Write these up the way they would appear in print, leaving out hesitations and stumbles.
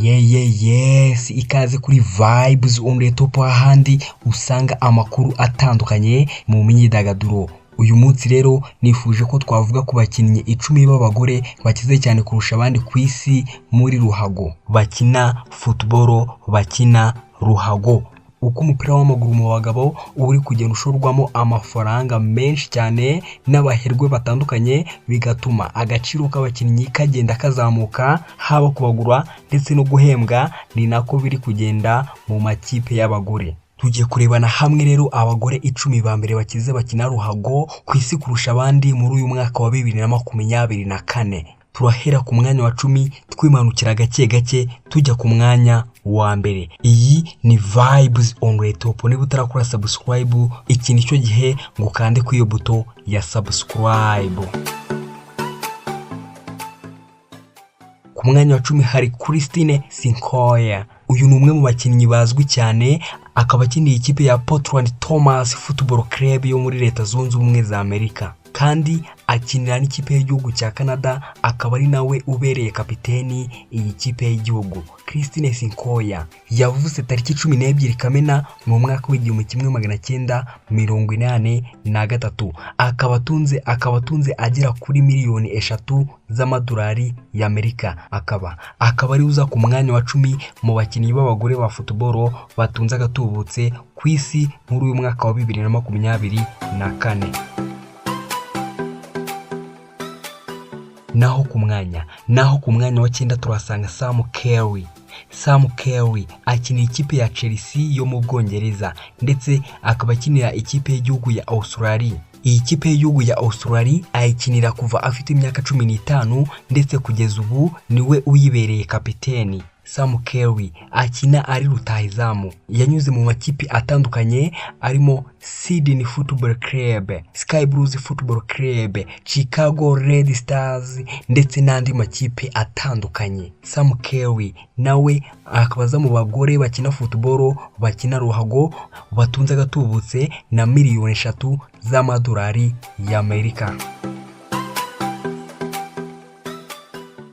Ye yes, ikaze kuri Vibes on the Top, ahandi usanga amakuru atandukanye mu myidagaduro. Uyu munsi rero nifuje ko twavuga ku bakinnyi 10 b'abagore bakize cyane kurusha abandi ku isi muri ruhago, bakina football, bakina ruhago. Uko umupira w'amaguru mu bagabo uri kugenda ushorwamo amafaranga menshi cyane n'abaherwe batandukanye, bigatuma agaciro k'abakinnyi kagenda kazamuka, haba kubagura ndetse no guhembwa, ni nako biri kugenda mu makipe y'abagore. Tugiye kurebana hamwe rero abagore 10 ba mbere bakize bakina ruhago ku isi kurusha abandi muri uyu mwaka wa 2024. Turahera ku mwanya wa 10 twimanukira gake gake tujya ku mwanya wa mbere. Iyi ni Vibes on the Top. Niba utarakora subscribe, iki nicyo gihe ngo ukande kuri iyo buto ya subscribe. Ku mwanya wa 10 hari Christine Sinclair. Uyu ni umwe mu bakinnyi bazwi cyane, akaba akiniye ikipe ya Portland Thomas Football Club yo muri Leta Zunze Ubumwe za Amerika, kandi akinira n'ikipe y'igihugu cya Canada, akaba ari nawe ubereye kapiteni iyi kipe y'igihugu. Christine Sinclair yavutse tariki 12 Kamena mu mwaka w'1983, akaba atunze agera kuri miliyoni 3 z'amadolari y'Amerika, akaba ari uza ku mwanya wa 10 mu bakinnyi b'abagore ba football batunze agatubutse ku isi muri uyu mwaka wa 2024. Naho ku mwanya wa 9 turasanga Sam Kerr. Sam Kerr akinira ikipe ya Chelsea yo mu Bwongereza, ndetse akaba akinira ikipe y'igihugu ya Australia. Iyi kipe y'igihugu ya Australia ayikinira kuva afite imyaka 15, ndetse kugeza ubu niwe uyibereye kapiteni. Sam Kerr akina ari rutahizamu, yanyuze mu makipe atandukanye arimo Sydney Football Club, Sky Blues Football Club, Chicago Red Stars ndetse n'andi makipe atandukanye. Sam Kerr nawe akaba aza mu bagore bakina football, bakina ruhago, batunze agatubutse na miliyoni 3 z'amadolari y'Amerika.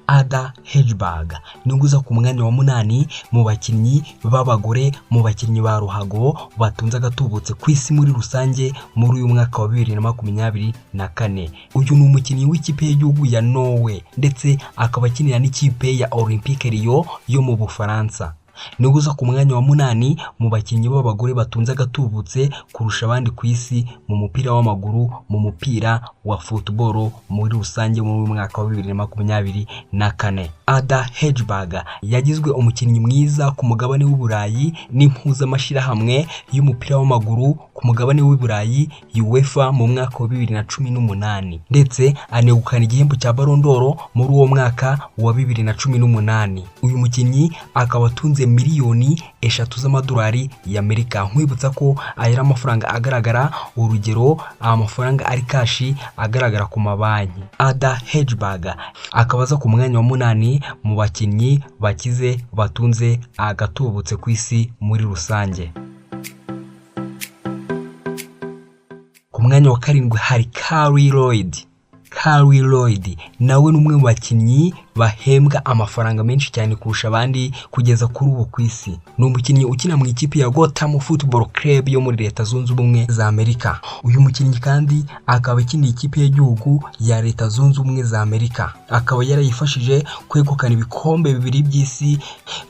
Ada Hegerberg ni uza ku mwanya wa 8 mu bakinnyi b'abagore mu bakinnyi ba ruhago batunze agatubutse ku isi muri rusange muri uyu mwaka wa 2024. Uyu ni umukinnyi w'ikipe y'igihugu ya Norway, ndetse akaba akinira n'ikipe ya Olympique Lyon yo mu Bufaransa. Ni uza ku mwanya wa 8 mu bakinnyi b'abagore batunze agatubutse kurusha abandi ku isi mu mupira w'amaguru, mu mupira wa football muri rusange muri mwaka wa 2024. Ada Hegerberg yagizwe umukinnyi mwiza ku mugabane w'Uburayi n'impuzamashyirahamwe y'umupira w'amaguru ku mugabane w'Uburayi UEFA mu mwaka wa 2018, ndetse anegukana igihembo cya Ballon d'Or muri uwo mwaka wa 2018. Uyu mukinnyi akaba atunze miliyoni 3 z'amadolari y'Amerika. Nkwibutsa ko aya ari amafaranga agaragara, urugero amafaranga ari kashi agaragara ku mabanki. Ada Hegerberg akaba aza ku mwanya wa 8 mu bakinnyi bakize batunze agatubutse ku isi muri rusange. Ku mwanya wa 7 hari Carli Lloyd. Carli Lloyd nawe ni umwe mu bakinnyi bahembwa amafaranga menshi cyane kurusha abandi kugeza kuri ubu ku isi. Ni umukinnyi ukina mu ikipe ya Gotham Football Club yo muri Leta Zunze Ubumwe za Amerika. Uyu mukinnyi kandi akaba akinira ikipe y'igihugu ya Leta Zunze Ubumwe za Amerika, akaba yarayifashije kwegukana ibikombe 2 by'isi,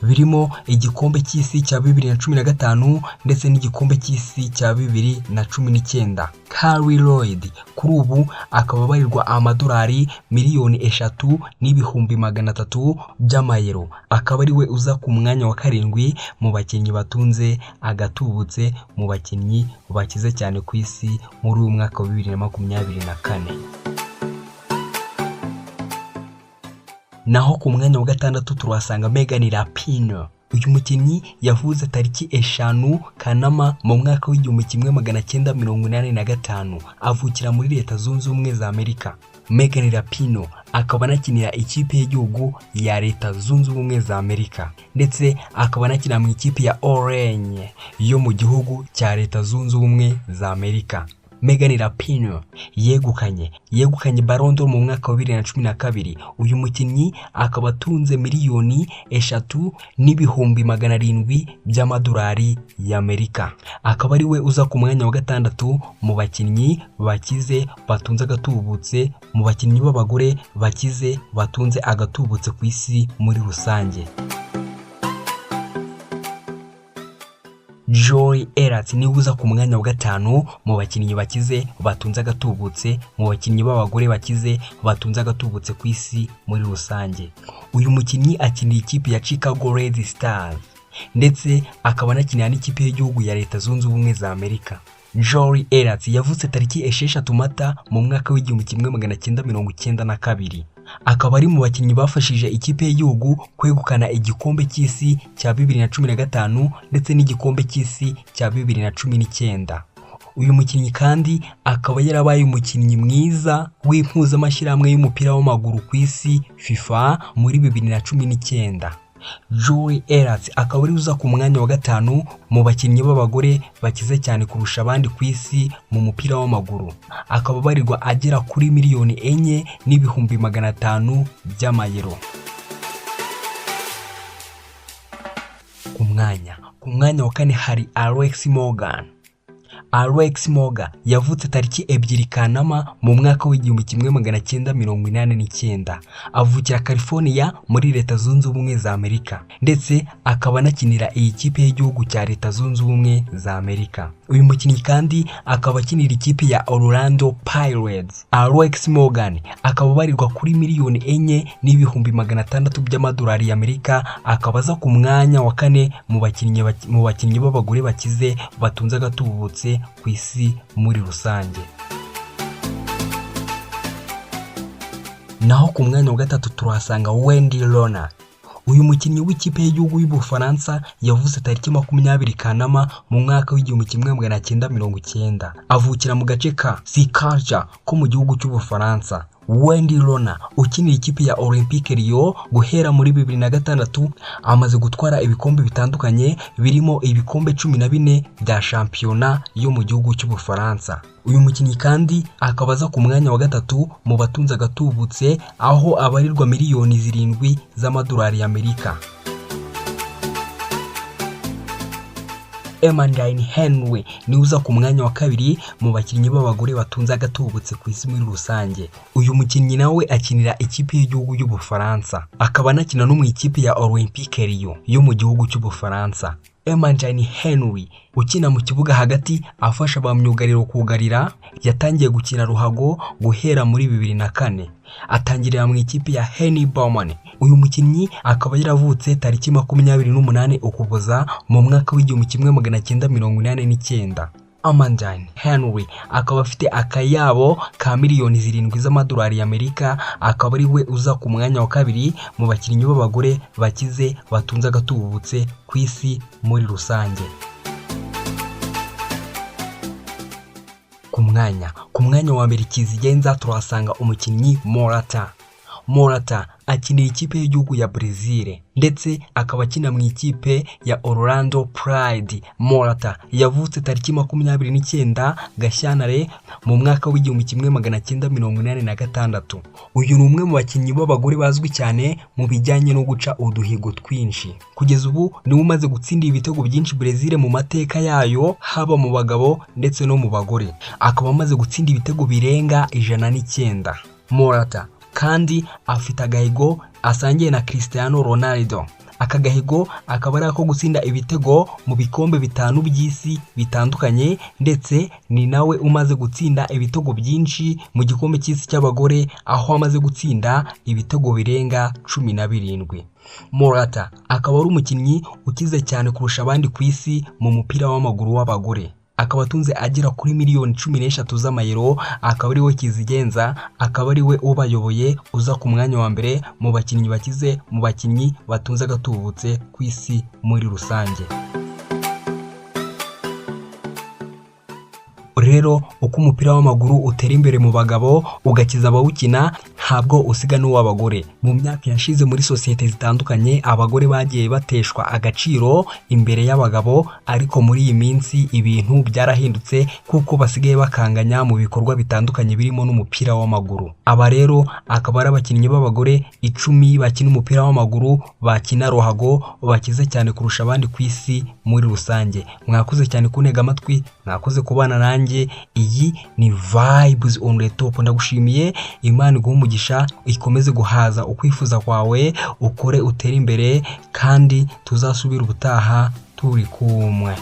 birimo igikombe cy'isi cya 2015 ndetse n'igikombe cy'isi cya 2019. Carli Lloyd kuri ubu akaba abarirwa amadolari miliyoni 3,300,000 by'amayero, akaba ari we uza ku mwanya wa 7 mu bakinnyi batunze agatubutse mu bakinnyi bakize cyane ku isi muri uyu mwaka wa 2024. Naho ku mwanya wa 6 turasanga Megan Rapinoe. Uyu mukinnyi yavutse tariki 5 Kanama mu mwaka w'1985, avukira muri Leta Zunze Ubumwe za Amerika. Megan Rapinoe akaba anakinira ikipe y'igihugu ya Leta Zunze Ubumwe za Amerika, ndetse akaba anakinira mu ikipe ya Orange yo mu gihugu cya Leta Zunze Ubumwe za Amerika. Megan Rapinoe yegukanye Ballon d'Or mu mwaka wa 2012. Uyu mukinnyi akaba atunze 3,700,000 by'amadolari y'Amerika, akaba ari we uza ku mwanya wa gatandatu mu bakinnyi bakize batunze agatubutse, mu bakinnyi b'abagore bakize batunze agatubutse ku isi muri rusange. Joy Erat niwe uza ku mwanya wa gatanu mu bakinnyi bakize batunze agatubutse, mu bakinnyi b'abagore bakize batunze agatubutse ku isi muri rusange. Uyu mukinnyi akinira ikipe ya Chicago Red Stars ndetse akaba anakinira n'ikipe y'igihugu ya Leta Zunze Ubumwe za Amerika. Joy Erat yavutse tariki 6 Mata mu mwaka w'1992, akaba ari mu bakinnyi bafashije ikipe y'igihugu kwegukana igikombe cy'isi cya 2015 ndetse n'igikombe cy'isi cya 2019. Uyu mukinnyi kandi akaba yarabaye umukinnyi mwiza w'impuzamashyirahamwe y'umupira w'amaguru ku isi FIFA muri 2019. Joy Erat akaba ari uza ku mwanya wa gatanu mu bakinnyi b'abagore bakize cyane kurusha abandi ku isi mu mupira w'amaguru, akaba abarirwa agera kuri 4,500,000 by'amayero. Ku mwanya wa kane hari Alex Morgan. Alex Morgan yavutse tariki 2 Kanama mu mwaka w'1989, avukira California muri Leta Zunze Ubumwe za Amerika, ndetse akaba anakinira iyi kipe y'igihugu cya Leta Zunze Ubumwe za Amerika. Uyu mukinnyi kandi akaba akinira ikipe ya Orlando Pirates. Alex Morgan akaba abarirwa kuri 4,600,000 by'amadolari y'Amerika, akaba aza ku mwanya wa kane mu bakinnyi b'abagore bakize batunze agatubutse ku isi muri rusange. Naho ku mwanya wa gatatu turahasanga Wendy Renard. Uyu mukinnyi w'ikipe y'igihugu y'Ubufaransa yavutse tariki 20 Kanama mu mwaka w'1990, avukira mu gace ka Sikarja ko mu gihugu cy'Ubufaransa. Wendy Renard ukinira ikipe ya Olympique Lyon guhera muri 2006, amaze gutwara ibikombe bitandukanye birimo ibikombe 14 bya shampiyona yo mu gihugu cy'Ubufaransa. Uyu mukinnyi kandi akaba aza ku mwanya wa gatatu mu batunze agatubutse, aho abarirwa 7 miliyoni z'amadolari y'Amerika. Amandine Henry niwe uza ku mwanya wa kabiri mu bakinnyi b'abagore batunze agatubutse ku isi muri rusange. Uyu mukinnyi nawe akinira ikipe y'igihugu y'Ubufaransa, akaba anakina no mu ikipe ya Olympique Lyon yo mu gihugu cy'Ubufaransa. Amandine Henry ukina mu kibuga hagati afasha ba myugariro kugarira, yatangiye gukina ruhago guhera muri 2004, atangirira mu ikipe ya Henny Bauman. Uyu mukinnyi akaba yaravutse tariki 28 Ukuboza mu mwaka w'1989. Amandine Henry akaba afite akayabo ka 7 miliyoni z'amadolari y'Amerika, akaba ari we uza ku mwanya wa kabiri mu bakinnyi b'abagore bakize batunze agatubutse ku isi muri rusange. Ku mwanya wa mbere kizigenza turahasanga umukinnyi Morata. Morata akinira ikipe y'igihugu ya Brazil ndetse akaba akina mu ikipe ya Orlando Pride. Morata yavutse tariki 29 Gashyantare mu mwaka w'1986. Uyu ni umwe mu bakinnyi b'abagore bazwi cyane mu bijyanye no guca uduhigo twinshi. Kugeza ubu niwe umaze gutsindira ibitego byinshi Brazil mu mateka yayo, haba mu bagabo ndetse no mu bagore. Akaba amaze gutsinda ibitego birenga 109. Morata kandi afite agahigo asangiye na Cristiano Ronaldo. Aka gahigo akaba ari ako gutsinda ibitego mu bikombe 5 by'isi bitandukanye, ndetse ni nawe umaze gutsinda ibitego byinshi mu gikombe cy'isi cy'abagore, aho amaze gutsinda ibitego birenga 17. Morata akaba ari umukinnyi ukize cyane kurusha abandi ku isi mu mupira w'amaguru w'abagore. Akaba atunze agera kuri 13 miliyoni z'amayero, akaba ari we kizigenza, akaba ari we ubayoboye uza ku mwanya wa mbere mu bakinnyi bakize, mu bakinnyi batunze agatubutse ku isi muri rusange. Rero uko umupira w'amaguru utera imbere mu bagabo ugakiza abawukina, ntabwo usiga n'uw'abagore. Mu myaka yashize muri sosiyete zitandukanye abagore bagiye bateshwa agaciro imbere y'abagabo, ariko muri iyi minsi ibintu byarahindutse kuko basigaye bakanganya mu bikorwa bitandukanye birimo n'umupira w'amaguru. Aba rero akaba ari abakinnyi b'abagore 10 bakina umupira w'amaguru, bakina ruhago, bakize cyane kurusha abandi ku isi muri rusange. Mwakoze cyane kuntega amatwi, mwakoze kubana nanjye. Iyi ni Vibes on the Top. Ndagushimiye, Imana iguhe umugisha, ikomeze guhaza ukwifuza kwawe, ukore utere imbere, kandi tuzasubire ubutaha turi kumwe.